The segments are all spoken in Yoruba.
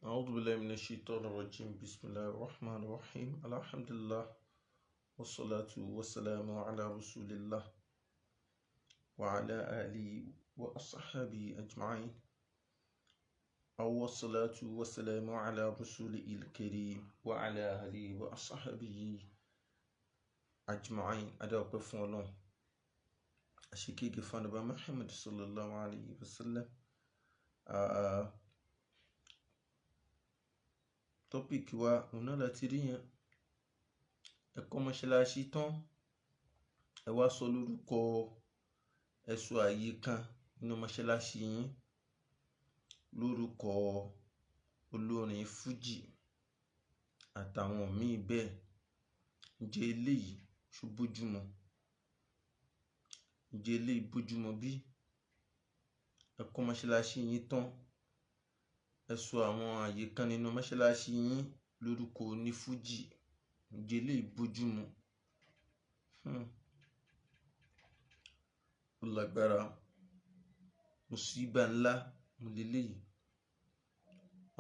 أعوذ بالله من الشيطان الرجيم. بسم الله الرحمن الرحيم. الحمد لله والصلاة والسلام على رسول الله وعلى آله وأصحابه أجمعين. والصلاة والسلام على رسوله الكريم وعلى آله وأصحابه أجمعين. أدعو فون أشكيك فون محمد صلى الله عليه وسلم. Tọ́pìkì wa òun náà láti rí yẹn. Ẹ kọ́ mọ́ṣáláṣí tán, ẹ wá sọ lórúkọ, ẹ sọ àyè kan nínú mọ́ṣáláṣí yín lórúkọ olórin fújì àtàwọn míì bẹ́ẹ̀. Ǹjẹ́ eléyìí ṣó bójúmu? Ǹjẹ́ eléyìí bójúmu bí? Ẹ kọ́ mọ́ṣáláṣí yín tán, ẹ sọ àwọn àyè kan nínú mọ́ṣáláṣí yín lórúkọ onífújì. Ǹjẹ́ eléyìí bójúmu? Ó lágbára. Mùsíbà ńlá mo leléyìí.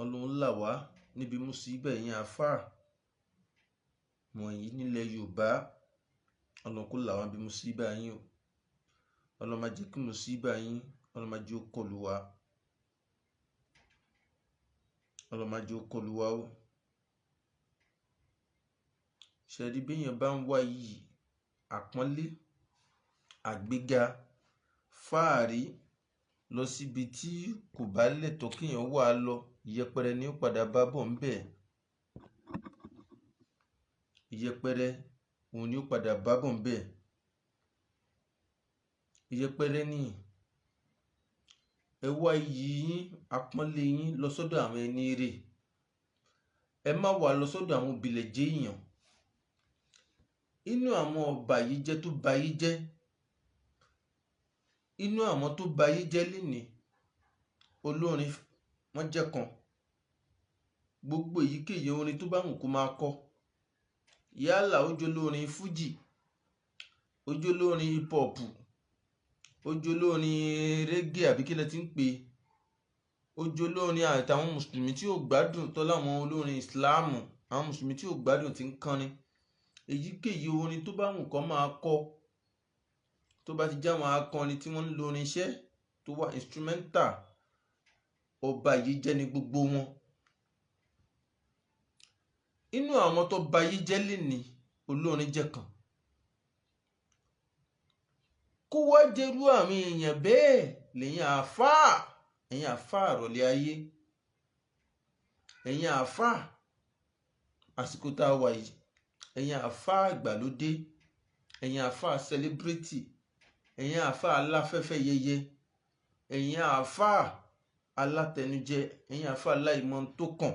Ọlọ́run là wá níbi mùsíbà ẹ̀yin àáfàá wọ̀nyí nílẹ̀ Yorùbá. Ọlọ́run kó là wá níbi mùsíbà yín o. Ọlọ́run má jẹ́ kí mùsíbà yín, Ọlọ́run má jẹ́ ó kọlù wá. Ọlọ́run má jẹ́ ó kọlù wá o. Ṣẹ̀rí béèyàn bá ń wá iyì, àpọ́nlé, àgbéga, fáàrí lọ síbi tí kò bá lẹ́tọ̀ọ́ kéèyàn wà á lọ, ìyẹpẹrẹ ni ó padà bá bọ̀ ńbẹ̀. Ìyẹpẹrẹ òun ni ó padà bá bọ̀ ńbẹ̀. Ìyẹpẹrẹ ni. Ẹ wá iyì yín, àpọ́nlé yín lọ sọ́dọ̀ àwọn ẹni rè. Ẹ má wá lọ sọ́dọ̀ àwọn òbílẹ̀jẹ́ èèyàn. Inú àwọn ọ̀bàyéjẹ́ tó bayé jẹ́, inú àwọn tó bayé jẹ́ lénìí, olórin wọ́n jẹ́ kan. Gbogbo èyíkéyìí orin tó bá wù kó máa kọ. Yálà ó jẹ́ olórin fújì, ó jẹ́ olórin hip hop, ó jẹ́ olórin reggae àbí kí lẹ ti ń pè é, ó jẹ́ olórin àtàwọn mùsùlùmí tí ò gbádùn tọ́ láwọn olórin ìsìláàmù, àwọn mùsùlùmí tí ò gbádùn tí ń kọrin. Èyíkéyìí orin tó bá wù kó máa kọ, tó bá ti jẹ́ àwọn akọrin tí wọ́n ń lo irinṣẹ́ tó wà instrumental, ọba yìí jẹ́ ní gbogbo wọn. Inú àwọn tó bayé jẹ́ lénìí, olórin jẹ́ kan. Kó wá jẹ́rú àwọn èèyàn bẹ́ẹ̀ lẹ́yìn àáfàá, ẹ̀yin àáfàá ìrọ̀lẹ́ ayé, ẹ̀yin àáfàá àsìkò tá a wà yìí, ẹ̀yin àáfàá ìgbàlódé, ẹ̀yin àáfàá celebrity, ẹ̀yin àáfàá aláfẹ́fẹ́ yẹyẹ, ẹ̀yin àáfàá alátẹnujẹ, ẹ̀yin àáfàá aláìmọ̀ tó kàn.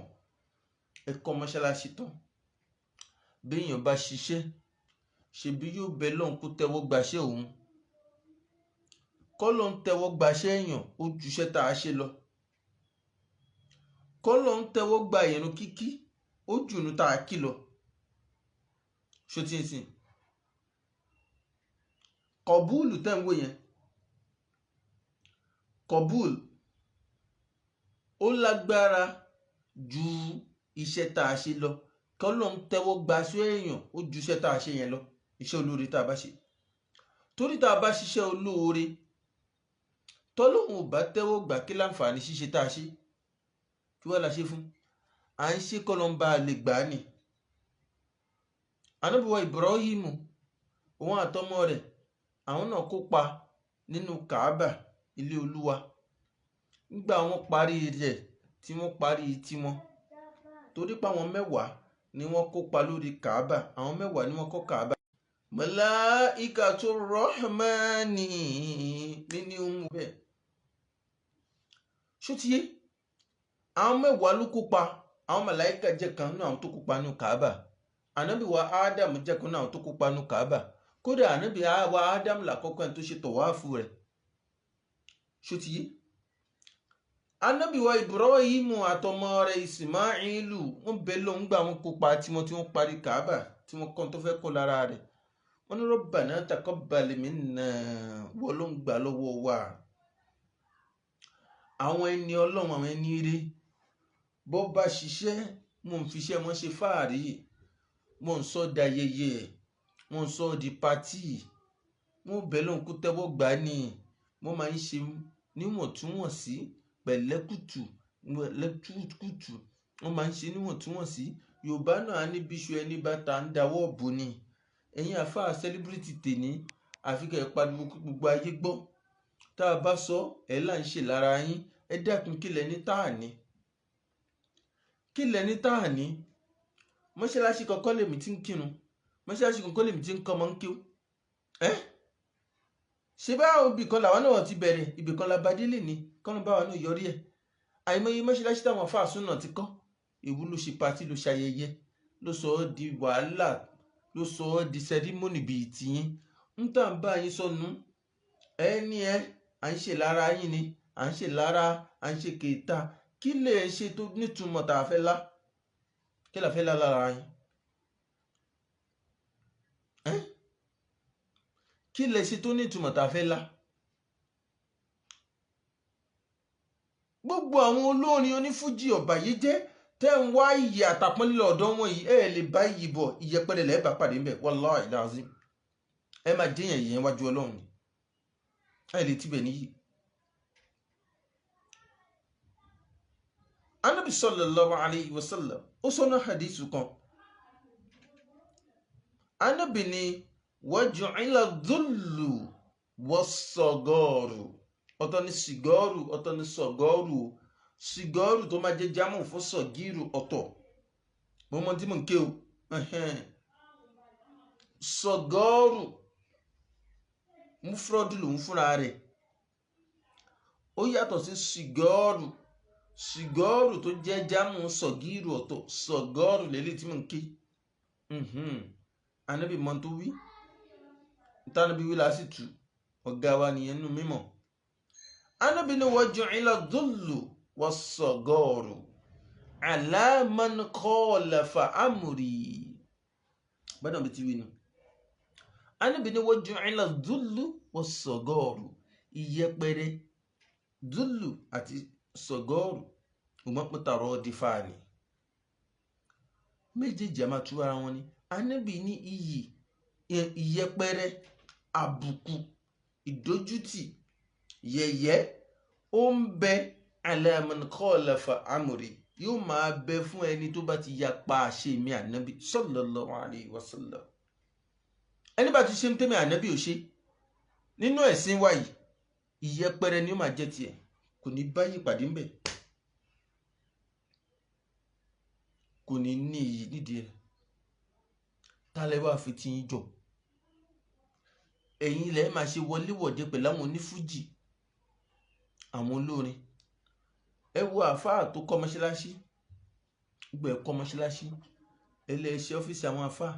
Ẹ kọ́ mọ́ṣáláṣí tán. Béèyàn bá ṣiṣẹ́, ṣebí yóò bẹ lọ́hùn kó tẹ́wọ́ gbaṣẹ́ òun. Kọ́ ló ń tẹ́wọ́ gbaṣẹ́ èèyàn, ó juṣẹ́ tá a ṣe lọ. Kọ́ ló ń tẹ́wọ́ gba ìrun kíkí, ó jùnú tá a kí lọ. Ṣó tí ń sìn? Kọ̀búùlù tẹ́ ń wò yẹn. Kọ̀búùlù ó lágbára ju iṣẹ́ tá a ṣe lọ. Kọ́ ló ń tẹ́wọ́ gbaṣẹ́ èèyàn, ó juṣẹ́ tá a ṣe yẹn lọ. Iṣẹ́ olóore tá a bá ṣe. Torí tá a bá ṣiṣẹ́ olóore, tọ́lọ́hun ò bá tẹ́wọ́ gbà, kí láǹfààní ṣíṣe tá a ṣe? Kí wá la ṣe fún? À ń ṣe kọ́ ló ń bá a lè gbà á nì. Ànábì wa Ibrahimu, òun àtọmọ rẹ̀, àwọn náà kópa nínú Kaaba, ilé Olúwa. Nígbà wọ́n parí rẹ̀, tí wọ́n parí tiwọn, torí pé àwọn mẹ́wàá ni wọ́n kópa lórí Kaaba, àwọn mẹ́wàá ni wọ́n kọ́ Kaaba. Màláíkàtu Rahmani nínú bẹ́ẹ̀. Ṣó ti yé? Àwọn mẹ́wàá ló kópa, àwọn màláíkà jẹ́ kan nínú àwọn tó kópa nínú Kaaba. Ànábì wa Ádámù jẹ́ kan nínú àwọn tó kópa nínú Kaaba. Kódà ànábì wa Ádámù làkọ́kọ́ ẹni tó ṣe tọ̀wáàfù rẹ̀. Ṣó ti yé? Ànábì wa Ibrahimu àtọmọ rẹ̀ Ismailu, wọ́n bẹ lóhùn gbà wọ́n kópa tiwọn tí wọ́n parí Kaaba, tí wọ́n kọ́ tó fẹ́ kọ́ lára rẹ̀. Wọ́n ní Rabbana taqabbal minna, wọ́n ló ń gbà lọ́wọ́ wa. Àwọn ẹni Ọlọ́run, àwọn ẹni ire, Bó bá ṣiṣẹ́, mo ń fiṣẹ́ wọn ṣe fáàrí, mo ń sọ di ayẹyẹ, mo ń sọ di patí, mo bẹ̀ lóhun kó tẹ́wọ́ gbà á ni. Mo máa ń ṣe níwọ̀ntúnwọ̀nsí, pẹ̀lẹ́kùtù, pẹ̀lẹ́kùtù, wọ́n máa ń ṣe níwọ̀ntúnwọ̀nsí. Yorùbá náà á ní bíṣu ẹni bá ta ń dáwọ́ bò ni. Ẹ̀yin àfáà celebrity tèní, àfi kẹ́ ẹ pariwo kí gbogbo ayé gbọ́. Tá a bá sọ, ẹ̀ là ń ṣe lára yín. Ẹ dákun, kí lẹ ní táà ní? Kí lẹ ní táà ní? Mọ́ṣáláṣí kankan lèmi tí ń kírun. Mọ́ṣáláṣí kankan lèmi tí ń kọ́ ọmọ ń kíw. Ẹ́ ṣé báwo ibì kan làwọn náà ti bẹ̀rẹ̀, ibì kan la bá délé ni, kọ́nà báwa náà yọrí ẹ̀. Àìmọye mọ́ṣáláṣí táwọn àfáà súnà ti kọ́. Èwo ló ṣe patí, ló ṣayẹyẹ, ló sọ ọ́ di wàhálà, ló sọ ọ́ di sẹrímónì bíi tiyín. Ń tà ń bá yín sọnù. Ẹ ní ẹ, à ń ṣe lára yín ni, à ń ṣe lára, à ń ṣe kèéta. Kí lè ṣe tó nítumọ̀ tá a fẹ́ lá? Kí la fẹ́ lá lára yín? Ẹ́ kí lè ṣe tó nítumọ̀ tá a fẹ́ lá? Gbogbo àwọn olórin onífújì ọ̀bàyéjẹ́ tẹ́ ń wá iyì àtàpọ́nlé ọ̀dọ́ wọn yìí, ẹ lè bá iyì bọ̀, ìyẹpẹrẹ lẹ́ẹ̀ bá pàdé ńbẹ̀. Wallahi lazim. Ẹ máa jẹ́yàn yẹn wájú Ọlọ́run ni. Ẹ lè tibẹ̀ níyì. Anabi sallallahu alayhi wa sallam ó sọnà hadithu kan. Anabi ni waju'ila dhullu was-sagaru. Ọ̀tọ̀ ni sìgọ́rù, ọ̀tọ̀ ni sọ̀gọ́rù. Sìgọ́rù tó máa jẹ́ jámù fún sọ̀gírù ọ̀tọ̀. Mo mọ tí mò ń ké o. Sọ̀gọ́rù mufrọ́dù lòún fúnra rẹ̀. Ó yàtọ̀ sí sìgọ́rù. Sìgọ́rù tó jẹ́ jámù sọ̀gírù ọ̀tọ̀, sọ̀gọ́rù lélẹ̀ tí mò ń ké. Anabi mọ tó wí. Ntànàbí wí lásìtú. Ọ̀gá wa nìyẹn nínú mímọ̀. Anabi ni waju'ila dhullu was-sagaru ala man khalafa amri. Bọ́dọ̀ bí ti wí nu. Anabi ni waju'ila dhullu was-sagaru. Ìyẹpẹrẹ, dhullu àti sagaru, mutaradifani. Méjèèjì a máa tú ara wọn ni. Anabi ní iyì, ìyẹpẹrẹ, àbùkù, ìdójútì, yẹ̀yẹ́ ó ń bẹ ala man khalafa amri, yóò máa bẹ fún ẹni tó bá ti yapa àṣẹ mi ànábì sallallahu alayhi wa sallam. Ẹni bá ti ṣe ń tẹ́mi ànábì ò ṣe nínú ẹ̀sìn wa yìí, ìyẹpẹrẹ ni ó máa jẹ́ tiẹ̀, kò ní báyìí pàdé ńbẹ̀, kò ní ní iyì nídìí ẹ̀. Tálẹ́ wàá fi ti yín jọ? Ẹ̀yin ilẹ̀ máa ṣe wọléwọ̀de pẹ̀lú àwọn onífújì, àwọn olórin. Ẹ wo àfáà tó kọ́ mọ́ṣáláṣí, gbogbo ẹ̀ kọ́ mọ́ṣáláṣí, ẹ lè ṣe ọ́fíìsì àwọn àfáà,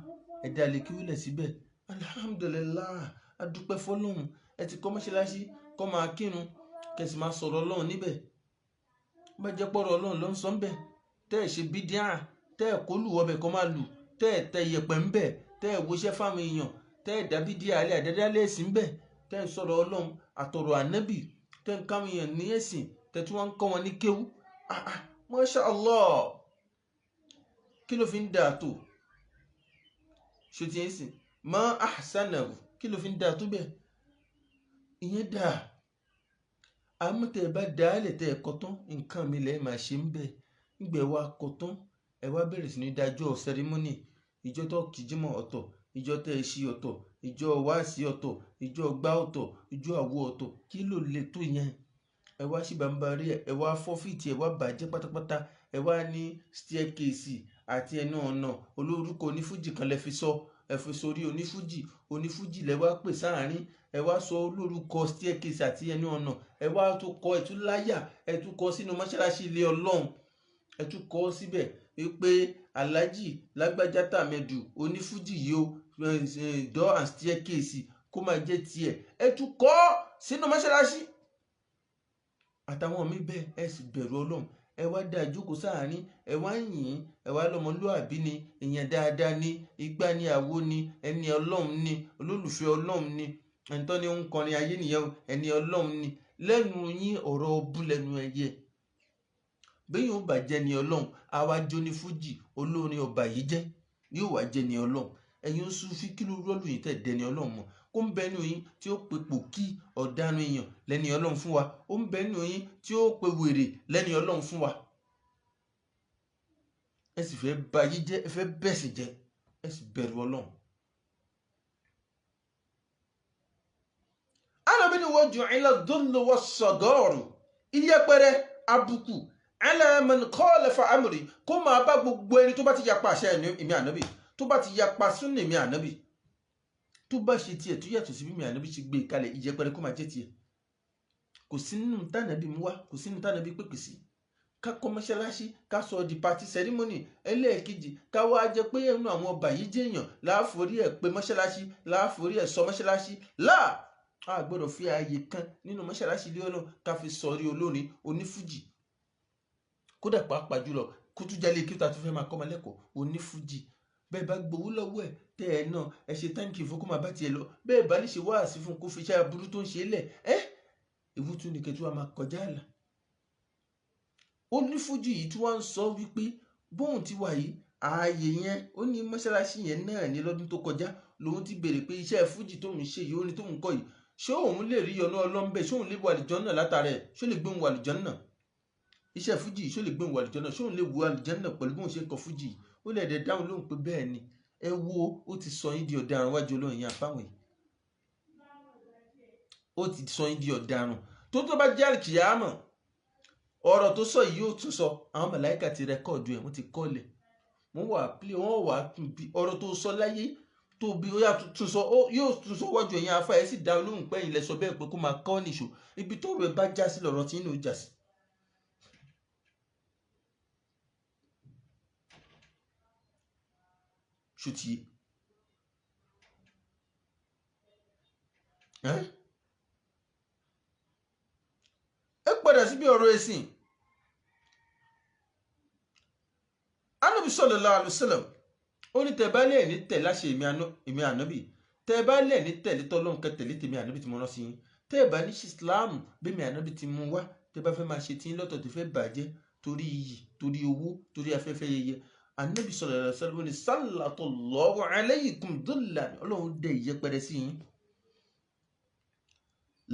ẹ dá lè kí wílẹ̀ síbẹ̀. Alhamdulillah, a dúpẹ́ fọ́lọ́hun. Ẹ ti kọ́ mọ́ṣáláṣí, kọ́ máa kírun, kẹsì máa sọ̀rọ̀ Ọlọ́run níbẹ̀. Bá jẹ́ pọ̀rọ̀ Ọlọ́run ló ń sọ ńbẹ̀, tẹ́ ẹ̀ ṣe bídíà, tẹ́ ẹ̀ kó lù ọbẹ̀ kọ́ máa lù, tẹ́ ẹ̀ tẹ iyẹ̀pẹ̀ ńbẹ̀, tẹ́ ẹ̀ woṣẹ́ fáwọn èèyàn, tẹ́ ẹ̀ dá bídíà alẹ́ àdádálẹ̀ ẹ̀sìn ńbẹ̀, tẹ́ ẹ̀ sọ̀rọ̀ Ọlọ́run àtọ̀rọ̀ ànábì, tẹ́ ń káwọn èèyàn ní ẹ̀sìn, tẹ́ tí wọ́n ń kọ́ wọn ní kéwú. Masha Allah, kí ló fi ń dáa tó? Ṣé ti ń sìn? Ma ahsanahu, kí ló fi ń dáa tó bẹ́ẹ̀? Ìyẹn dáa. Àmọ́ tẹ́ ẹ bá dáálẹ̀ tẹ́ ẹ kọ́ tán, nǹkan mi lẹ́ẹ̀ máa ṣe ń bẹ̀. Nígbà ẹ wá kọ́ tán, ẹ wá bẹ̀rẹ̀ sí ní dájọ́ sẹrímọ́nì. Ìjọ tó kìjímọ̀ ọ̀tọ̀, ìjọ tẹ́ ẹ ṣí ọ̀tọ̀, ìjọ wáàsí ọ̀tọ̀, ìjọ gbá ọ̀tọ̀, ìjọ àwo ọ̀tọ̀. Kí ló le tó yẹn? Ẹ wá sí bambari ẹ, ẹ wá fọ́fìtì, ẹ wá bàjẹ́ pátápátá, ẹ wá ní staircase àti ẹnu ọ̀nà olórúkọ onífújì kan lẹ fi sọ, ẹ fi sórí onífújì, onífújì lẹ wá pè sáàárín, ẹ wá sọ olórúkọ staircase àti ẹnu ọ̀nà, ẹ wá tó kọ, ẹ tún láyà, ẹ tún kọ sínú mọ́ṣáláṣí ilé Ọlọ́run, ẹ tún kọ síbẹ̀ wípé Alhaji Lágbájá Tàmẹ̀dù onífújì yìí o, door and staircase kó máa jẹ́ tiẹ̀, ẹ tún kọ sínú mọ́ṣáláṣí. Àtàwọn mi bẹ́ẹ̀, ẹ sì bẹ̀rù Ọlọ́run. Ẹ wá dá ìjókòó sáàárín, ẹ wá ń yìn, ẹ wá lọ́mọlúàbí ni, èèyàn dáadáa ni, igbá ni, àwo ni, ẹni Ọlọ́run ni, olólùfẹ́ Ọlọ́run ni, ẹni tó ní ń kọrin ayé nìyẹn, ẹni Ọlọ́run ni. Lẹ́nu yín ọ̀rọ̀ ọbú lẹ́nu ẹyẹ. Bẹ́yìn ó bá jẹ́ ni Ọlọ́run, àwa jó ní fújì olórin ọba yìí jẹ́, yóò wá jẹ́ ni Ọlọ́run. Ẹ̀yin Sufi kí ló rọ́ọ̀lù yìí tẹ̀ dẹni Ọlọ́run mọ̀? Kó ń bẹnu yín tí ó pe pòkí ọ̀daràn èèyàn lẹ́ni Ọlọ́run fún wa, ó ń bẹnu yín tí ó pe wèrè lẹ́ni Ọlọ́run fún wa. Ẹ sì fẹ́ ba yí jẹ́, ẹ fẹ́ bẹ̀sìn jẹ́, ẹ sì bẹ̀rù Ọlọ́run. Ànábì ní wọ́n ju'ila dhullu was-sagaru, ìyẹpẹrẹ àbùkù ala man khalafa amri, kó máa bá gbogbo ẹni tó bá ti yapa àṣẹ èmi Ànábì, tó bá ti yapa súnà èmi Ànábì, tó bá ṣe tiẹ̀ tó yàtọ̀ sí bí mi Ànábì ṣe gbé kalẹ̀, ìyẹpẹrẹ kó máa jẹ́ tiẹ̀. Kò sí nínú tànàbí mú wá, kò sí nínú tànàbí pèpè sí. Ká kọ́ mọ́ṣáláṣí, ká sọ di party ceremony. Ẹlẹ́ẹ̀kejì, ká wá jẹ́ pé ẹnu àwọn ọba yìí jẹ́ èèyàn láàforí ẹ̀ pé mọ́ṣáláṣí, láàforí ẹ̀ sọ mọ́ṣáláṣí. Láà, a gbọ́dọ̀ fi ààyè kan nínú mọ́ṣáláṣí ilé Ọlọ́run ká fi sọrí olórin onífújì. Kódà pàápàá jùlọ kó tún jálè kí ó ta tún fẹ́ máa kọ́ ọmọ lẹ́kọ̀ọ́ onífújì. Bẹ́ẹ̀ bá gbowó lọ́wọ́ ẹ̀ tẹ́ ẹ náà, ẹ ṣe thank you fún kó máa bá tiẹ̀ lọ. Bẹ́ẹ̀ bá lè ṣe wáàsí fún kó fi iṣẹ́ aburú tó ń ṣe lẹ̀ ẹ́, ìwú tún ní kẹtù wa máa kọjá àlà. Onífújì yìí tí wọ́n ń sọ wípé bóun ti wà yìí, ààyè yẹn ó ní mọ́ṣáláṣí yẹn náà ní lọ́dún tó kọjá lòun ti béèrè pé iṣẹ́ fújì tóun ṣe yìí, ó ní tóun kọ́ yìí, ṣé òun lè rí ọ̀nà ọlọ́mbẹ, ṣé òun lè wọ àlùjánnà látara ẹ̀, ṣé ó lè gbé òun wọ àlùjánnà? Iṣẹ́ fújì yìí ṣé ó lè gbé òun wọ àlùjánnà, ṣé òun lè wọ àlùjánnà pẹ̀lú bóun ṣe ń kọ fújì yìí? Ó lè dẹ̀ dáhùn lóhùn pé bẹ́ẹ̀ ni. Ẹ wo, ó ti sọ yín di ọ̀daràn wájú Ọlọ́run yẹn àfáwọn yìí. Ó ti sọ yín di ọ̀daràn. Tó bá jẹ́ àlùkìyámọ̀, ọ̀rọ̀ tó sọ yìí yóò tún sọ. Àwọn màláíkà ti rẹ́kọ̀dù ẹ̀, wọ́n ti kọ́lẹ̀. Wọ́n wà pílẹ̀, wọ́n wà tún bí ọ̀rọ̀ tó sọ láyé tó bí ó yà tún sọ, ó yóò tún sọ wájú ẹ̀yin afá ẹ̀ sì dá lóhùn pé ẹ̀yin lẹ sọ bẹ́ẹ̀ pé kó máa kọ́ nìṣó. Ibi tó rẹ̀ bá já sí lọ̀rọ̀ tí inú já sí. Ṣùtì ẹ padà síbi ọ̀rọ̀ ẹ̀sìn. Ànábì sallallahu alaihi wasallam ó ní tẹ́ bá lẹ̀ ní tẹ̀lé àṣẹ èmi Ànábì, tẹ́ bá lẹ̀ ní tẹ̀lé tọ́lọ́run kẹ́ tẹ̀lé tèmi Ànábì tí mo rán sí yín, tẹ́ bá ní ṣe Islam bí mi Ànábì ti mú wá, tẹ́ bá fẹ́ máa ṣe tí ń lọ́tọ̀ tẹ́ fẹ́ bàjẹ́ torí iyì, torí owó, torí afẹ́fẹ́ yẹyẹ. Ànábì sallallahu alaihi wasallam ní sallallahu alaykum dhullan, Ọlọ́run dẹ ìyẹpẹrẹ sí yín.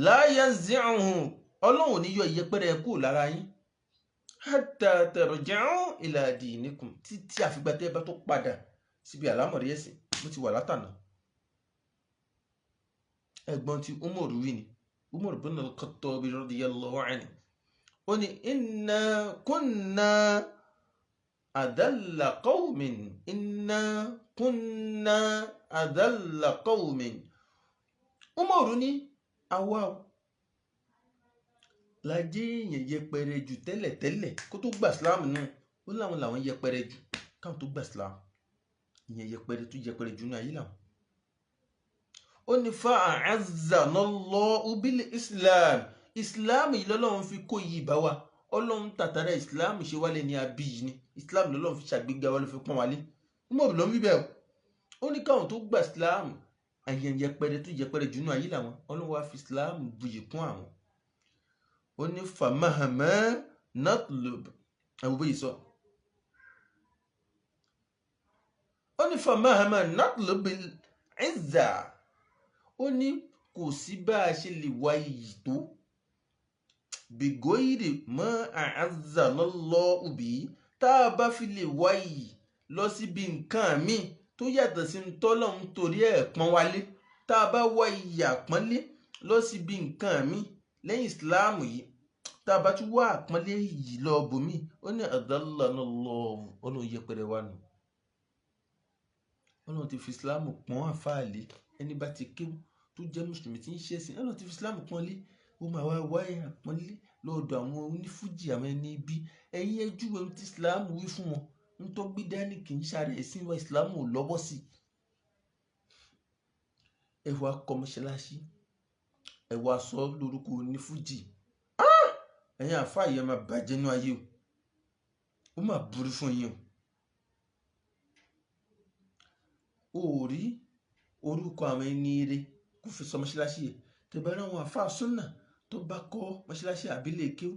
La yanzi'uhu, Ọlọ́run ò ní yọ ìyẹpẹrẹ kúrò lára yín. Hatta tarji'u ila dinikum, títí àfìgbà tẹ́ bá tó padà síbi àlámọ̀rí ẹ̀sìn bó ti wà látànà. Ẹ̀gbọ́n tí Umar wí ni, Umar bin al-Khattab radiyallahu anhu, ó ní inna kunna adalla qawmin, inna kunna adalla qawmin. Umar ní àwa la jẹ́ èèyàn yẹpẹrẹ jù tẹ́lẹ̀tẹ́lẹ̀ kó tó gbà Islam náà. Ó láwọn làwọn yẹpẹrẹ jù káwọn tó gbà Islam, ìyẹn yẹpẹrẹ tó yẹpẹrẹ jù ní ayé làwọn. Ó ní fa a'azzanallahu bil Islam, Islam yìí lọ́lọ́run fi kó yìí bá wa. Ọlọ́run tàtàrà Islam ṣe wálé ní abí yìí ni Islam lọ́lọ́run fi ṣàgbéga wa, ló fi pọ́n wálé. Umar ló ń wí bẹ́ẹ̀ o. Ó ní káwọn tó gbà Islam, àyẹn yẹpẹrẹ tó yẹpẹrẹ jù ní ayé làwọn, Ọlọ́run wá fi Islam buyì kún àwọn. Ó ní famahama natlub, ẹ̀wù bóyìí sọ. Ó ní famahama natlub izza, ó ní kò sí bá a ṣe lè wá iyì tó, bìgóyìrì mọ́ a'azzanallahu bí, tá a bá fi lè wá iyì lọ síbi nǹkan míì tó yàtọ̀ sí tọ́lọ́run torí ẹ̀ pọ́n wálé, tá a bá wá iyì àpọ́nlé lọ síbi nǹkan míì lẹ́yìn ìsìláàmù yìí, tá a bá tún wá àpọ́nlé yìí lọ bòmí, ó ní adallanallahu, Ọlọ́run yẹpẹrẹ wa nù. Ọlọ́run ti fi ìsìláàmù pọ́n àfáàlẹ́, ẹni bá ti kéwú tó jẹ́ mùsùlùmí tí ń ṣẹ̀sìn, Ọlọ́run ti fi ìsìláàmù pọ́n lé, ó máa wá wáyé àpọ́nlé lọ́dọ̀ àwọn onífújì àwọn ẹni ibi. Ẹ̀yin ẹjú ohun tí ìsìláàmù wí fún wọn, ń tó gbé dání kì í ṣàrẹ̀ ẹ̀sìn wa, ìsìláàmù ò lọ́wọ́ sí i. Ẹ wá kọ́ mọ́ṣáláṣí, ẹ wá sọ lórúkọ onífújì, ẹ̀yin àfáà yẹn máa bàjẹ́ nú ayé o, ó máa burú fún yín o. Ó rí orúkọ àwọn ẹni ire kó fi sọ mọ́ṣáláṣí yẹn, tẹ̀bẹ̀rẹ̀ àwọn àfáà súnà tó bá kọ́ mọ́ṣáláṣí àbílẹ̀ kéwú,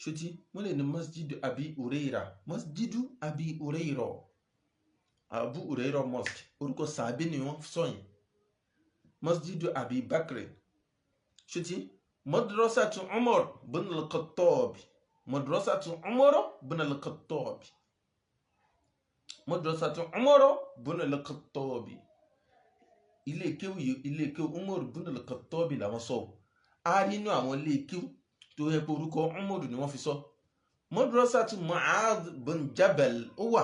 Ṣótí wọ́n lè ní Masjidu Abi Ureira, Masjidu Abi Ureira, Abu Ureira Mosque, orúkọ sàábé ni wọ́n sọ yẹn. Masjidu Abi Bakr. Ṣótí Madrasatu Umar bin al-Khattab, Madrasatu Umar bin al-Khattab, Madrasatu Umar bin al-Khattab. Ilé kéwú yìí, ilé kéwú Umar bin al-Khattab làwọn sọ. A rí inú àwọn ilé kéwú tó yẹ pé orúkọ Umar ni wọ́n fi sọ. Madrasatu Mu'adh bin Jabal ó wà.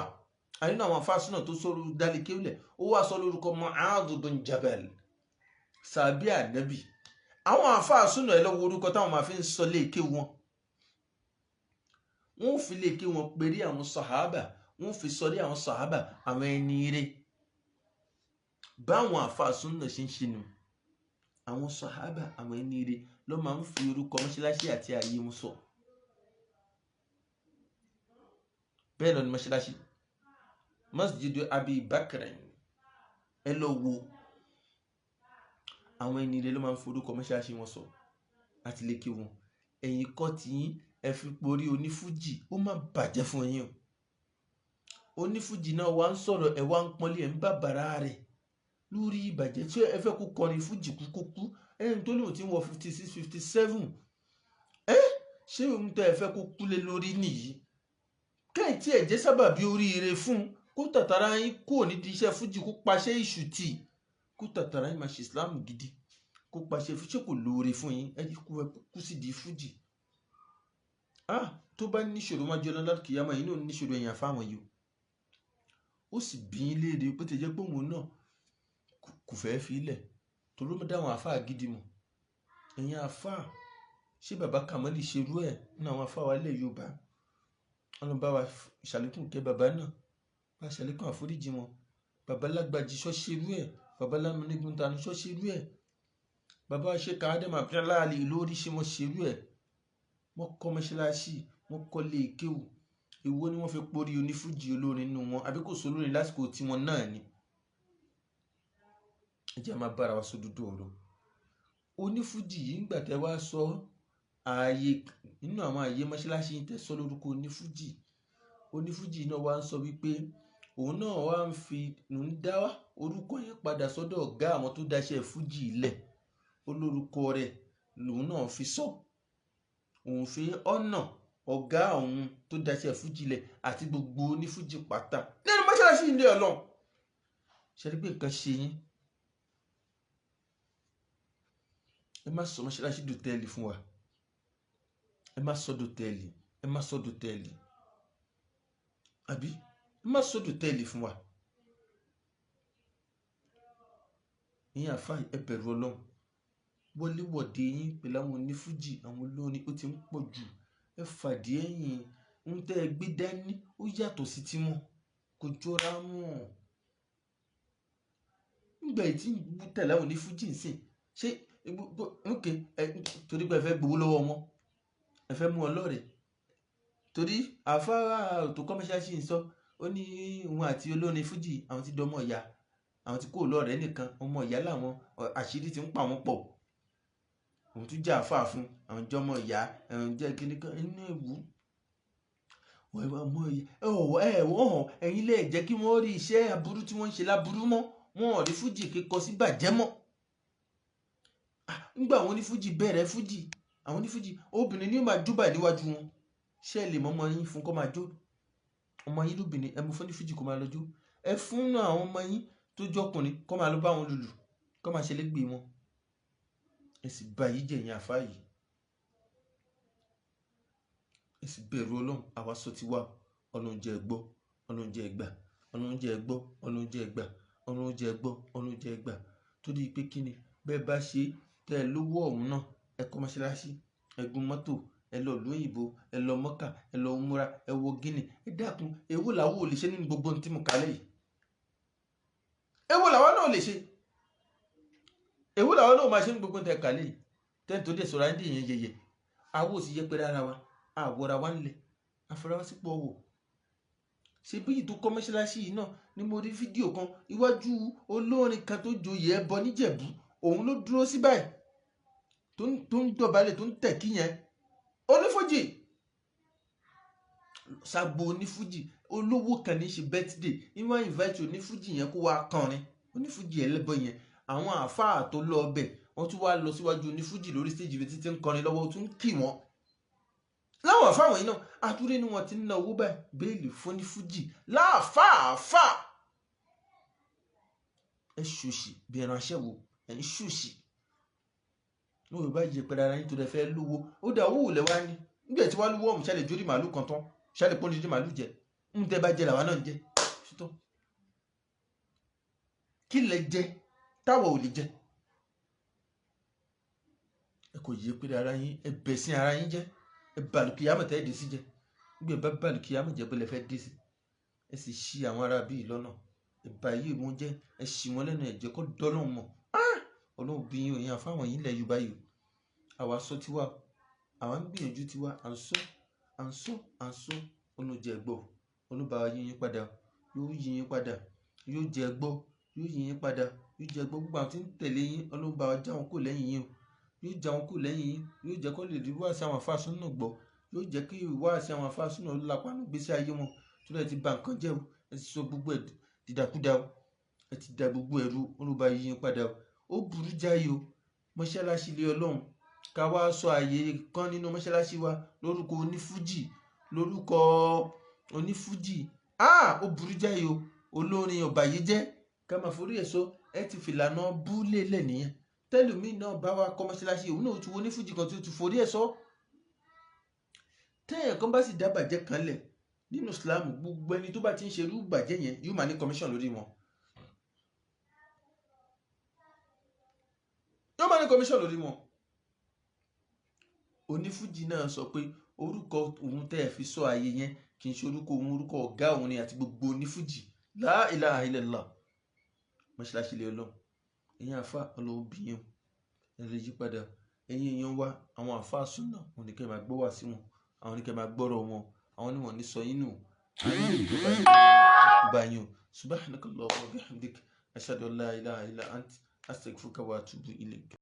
A rí inú àwọn afásúnà tó sọ̀rọ̀ dálé kéwú lẹ̀, ó wà sọ lórúkọ Mu'adh bin Jabal, sàbí ànábì. Àwọn afásúnà ẹ lọ́wọ́ orúkọ táwọn máa fi ń sọ lé kéwú wọn. Wọ́n fi lé kéwú wọn péré àwọn sàhábà, wọ́n fi sọrí àwọn sàhábà, àwọn ẹni ire. Báwọn àfàsúnà ṣe ń ṣe nù, àwọn sàhábà, àwọn ẹni ire ló máa ń fi orúkọ mọ́ṣáláṣí àti ààyè wọn sọ. Bẹ́ẹ̀ lọ ni mọ́ṣáláṣí Masjidu Abi Bakr, ẹ lọ wo àwọn ẹni ire ló máa ń fi orúkọ mọ́ṣáláṣí wọn sọ àti lè kí wọn. Ẹ̀yin kọ́ tí yín ẹ fi porí onífújì, ó má bàjẹ́ fún yín o. Onífújì náà wá ń sọ̀rọ̀, ẹ̀ wá ń pọ́nlé, ẹ̀ ń bàbàrà rẹ̀ lórí ìbàjẹ́. Tí ẹ fẹ́ kó kọrin fújì kú kó kú, ẹni tó lóun ti ń wọ 56 57, ẹ ṣé ohun tẹ́ ẹ fẹ́ kó kú lé lórí nìyí? Kẹ́hìn tí ẹ jẹ́ sábàbí oríire fún kó tàtàrà yín kúrò nídìí iṣẹ́ fújì, kó paṣẹ ìṣù tì, kó tàtàrà yín máa ṣe Islam gidi, kó paṣẹ fújì kò lóore fún yín, ẹ kú sí di fújì. Ah, tó bá níṣòro máa jẹ́ ọlọ́lá kìyàmá yìí náà níṣòro ẹ̀yàn fáwọn yìí, ó sì bí yín léèrè bó ti jẹ́ pé òun náà kò fẹ́ fi ilẹ̀ torí ó dáwọn àáfàá gidi mọ̀. Ẹ̀yin àáfàá, ṣé bàbá Kàmọ́lì ṣerú ẹ̀ nínú àwọn àáfàá wa ilẹ̀ Yorùbá? Ọlọ́run bá wa ṣàlékún kẹ́ bàbá náà, bá ṣàlékún àforíjì wọn. Bàbá Lágbàjì ṣọ́ ṣerú ẹ̀, bàbá Lámúnigun tanu ṣọ́ ṣerú ẹ̀, bàbá ṣe Kàádẹ́mà Abdullahi lórí ṣe wọ́n ṣerú ẹ̀. Wọ́n kọ́ mọ́ṣáláṣí, wọ́n kọ́ lé kéwù. Èwo ni wọ́n fi porí onífújì olórin nínú wọn? Àbí kò sólórin lásìkò tiwọn náà ni? Ẹ jẹ́ máa bára wa sódúdú ọ̀rọ̀. Onífújì yìí ń gbà tẹ́ wá sọ ààyè nínú àwọn ààyè mọ́ṣáláṣí yìí tẹ́ sọ lórúkọ onífújì. Onífújì náà wá ń sọ wípé òun náà wá ń fi ń dá orúkọ yẹn padà sọ́dọ̀ ọ̀gá àwọn tó dáṣẹ́ fújì ilẹ̀. Olórúkọ rẹ̀ lòun náà fi sọ. Òun fi ọ̀nà ọ̀gá òun tó dáṣẹ́ fújì ilẹ̀ àti gbogbo onífújì pátá nínú mọ́ṣáláṣí ilé Ọlọ́run. Ṣe rí pé nǹkan ṣe yín? Ẹ má sọ mọ́ṣáláṣí dòtẹ́ẹ̀lì fún wa. Ẹ má sọ dòtẹ́ẹ̀lì, ẹ má sọ dòtẹ́ẹ̀lì. Àbí ẹ má sọ dòtẹ́ẹ̀lì fún wa. Ìyẹn àfáà, ẹ bẹ̀rù Ọlọ́run. Wọléwọ̀de yín pẹ̀lú àwọn onífújì, àwọn olórin ó ti ń pọ̀ jù. Ẹ fàdí ẹ̀yìn, ohun tẹ́ ẹ gbé dání ó yàtọ̀ sí tiwọn, kò jọra mọ́. Nígbà yìí tí ń tẹ̀lé àwọn onífújì ń sìn, ṣé ok ẹ torí pé ẹ fẹ́ gbowó lọ́wọ́ wọn, ẹ fẹ́ mú wọn lọ́rẹ̀ẹ́. Torí àfáà tó kọ́ mọ́ṣáláṣí ń sọ, ó ní òun àti olórin fújì àwọn ti dọmọ ìyá, àwọn ti kó lọ́rẹ̀ẹ́ nìkan, ọmọ ìyá làwọn, àṣírí ti ń pa wọn pọ̀. Òun tún jẹ́ àfáà fún àwọn jọmọ ìyá, ẹ̀hún jẹ́ kíní kan inú ẹ̀wù. Ọmọ ìyá ẹ̀ wọ́n hàn ẹ̀yin lè jẹ́ kí wọ́n rí iṣẹ́ aburú tí wọ́n ń ṣe láburú mọ́, wọn ò rí fújì kíkọ sí bàjẹ́ mọ́. Nígbà àwọn onífújì bẹ̀rẹ̀ fújì, àwọn onífújì obìnrin ni ó máa jó báyìí níwájú wọn. Ṣé ẹ lè mọ ọmọ yín fún kó máa jó? Ọmọ yín lóbìnrin ẹ mú fún onífújì kó máa lọ jó. Ẹ fún àwọn ọmọ yín tó jọkùnrin kó máa lọ bá wọn lùlù, kó máa ṣe légbè wọn. Ẹ sì bá yìí jẹ ìyẹn àfáà yìí. Ẹ sì bẹ̀rù Ọlọ́run. Àwa sọ ti wá, Ọlọ́run jẹ́ ẹ gbọ́, Ọlọ́run jẹ́ ẹ gbà, Ọlọ́run jẹ́ ẹ gbọ́, Ọlọ́run jẹ́ ẹ gbà, Ọlọ́run jẹ́ ẹ gbọ́, Ọlọ́run jẹ́ ẹ gbà. Torí pé kí ni bẹ́ẹ̀ bá ṣe tẹ́ ẹ lówó ọ̀hún náà, ẹ kọ́ mọ́ṣáláṣí, ẹ gun mọ́tò, ẹ lọ ìlú òyìnbó, ẹ lọ Mọ́kà, ẹ lọ múra, ẹ wọ Gíní. Ẹ dákun, èwo làwọn ò lè ṣe nínú gbogbo ohun tí mo kà lẹ́yìn? Èwo làwọn náà lè ṣe? Èwo làwọn náà máa ṣe ní gbogbo ohun tí ẹ kà lẹ́yìn? Tẹ́ni tó dé sọ̀rọ̀ ayé yẹn yẹyẹ. Àwa ò sì yẹpẹrẹ ara wa, àwọra wa ń lẹ̀, àfọ̀rọ̀ wa sípò ọ̀wọ̀. Ṣé bí yìí tó kọ́ mọ́ṣáláṣí yìí náà ni mo rí fídíò kan iwájú olórin kan tó joyè ẹbọ níjẹ̀bú, òun ló dúró sí báyìí tó ń dọ̀bálẹ̀ tó ń tẹ̀ kí yẹn. Onífújì Ságbo onífújì, olówó kan ní í ṣe birthday, ní wọ́n invite onífújì yẹn kó wá kọrin. Onífújì ẹlẹ́bọ yẹn, àwọn àáfàá tó lọ ọbẹ̀, wọ́n tún wá lọ síwájú onífújì lórí stage ibi títí ń kọrin lọ́wọ́, tún kì wọ́n. Láwọn àáfàá wọ̀nyí náà, àtúndé ni wọ́n ti ń ná owó báyìí béèlì fún onífújì láàfáàfáà. Ẹ ṣòṣì bí ẹran aṣẹ́wó, ẹ ń ṣòṣì ní òwe bá jẹ pẹ̀lú ara yín tó lè fẹ́ lówó. Ó dá owó lẹ wá ní nígbà tí wàá lówó ọ̀hún, ṣẹlẹ̀ jórí màálù kan tán, ṣẹlẹ̀ pọ́n dídí màálù jẹ ń tẹ́ bá jẹ làwa náà ń jẹ ṣùtọ́. Kí lẹ jẹ táwa ò lè jẹ? Ẹ kò yẹ pé ara yín, ẹ bẹ̀ sí ara yín jẹ, ẹ bàlùkìyàmọ̀ tẹ́ ẹ dé sí jẹ. Nígbà bá bàlùkìyàmọ̀ jẹ bó lẹ fẹ́ dé sí. Ẹ sì ṣí àwọn ará bíi lọ́nà, ẹ bà ayé wọn jẹ́, ẹ ṣì wọ́n lẹ́nu ẹ̀jẹ̀ kó dọ́lọ́hún mọ̀. Ọlọ́run bí yín òyìn àfáwọn yìí lẹ̀ Yorùbá yìí. Àwa sọ tiwa, àwa ń gbìyànjú tiwa, à ń sọ, à ń sọ, à ń sọ. Olùjẹ gbọ́, olùbá yí yín padà, yóò yí yín padà, yóò jẹ gbọ́, yóò yí yín padà, yóò jẹ gbọ́. Gbogbo àwọn tí ń tẹ̀lé yín, Ọlọ́run bá wa já wọn kó lẹ́yìn yín o. Yóò já wọn kó lẹ́yìn yín, yóò jẹ́ kó lè rí wáàsí àwọn afáàsùn náà gbọ́, yóò jẹ́ kí wáàsí àwọn afáàsùn náà lápá nínú ìgbésí ayé wọn. Tó lè ti ba nǹkan jẹ́ o, ẹ ti sọ gbogbo ẹ̀ dìdàkudà o, ẹ ti da gbogbo ẹ̀rú. Olùbá yí yín padà o. Ó burú jáì o. Mọ́ṣáláṣí ilé Ọlọ́run, ká wá sọ àyè kan nínú mọ́ṣáláṣí wa lórúkọ onífújì, lórúkọ onífújì, ó burú jáì o. Olórin ọ̀bàyéjẹ́ ká máa forí ẹ̀ sọ. Ẹ ti fìlànà bú lélẹ̀ nìyẹn. Tẹ́lùmí náà bá wa kọ́ mọ́ṣáláṣí, òun náà ti wo onífújì kan tí ó ti forí ẹ̀ sọ. Tẹ́yàn kan bá sì dá bàjẹ́ kan lẹ̀ nínú Islam, gbogbo ẹni tó bá ti ń ṣerú bàjẹ́ yẹn yóò máa ní commission lórí wọn. Yóò máa ní commission lórí wọn. Onífújì náà sọ pé orúkọ òun tẹ́ ẹ fi sọ ààyè yẹn kì í ṣe orúkọ òun, orúkọ ọ̀gá òun ni àti gbogbo onífújì. La ilaha illallah. Mọ́ṣáláṣí ilé Ọlọ́run. Ẹ̀yin àfa, Ọlọ́run bí yín, ẹ lè yí padà. Ẹ̀yin èèyàn wa, àwọn àfa súnà, òun ní kẹ́ máa gbọ́ wá sí wọn, àwọn ní kẹ́ máa gbọ́rọ̀ wọn, àwọn ní wọ́n ní sọ yín nù. Bá yín o. Subhanakallahumma wa bihamdik, ashhadu an la ilaha illa ant, astaghfiruka wa atubu ilayk.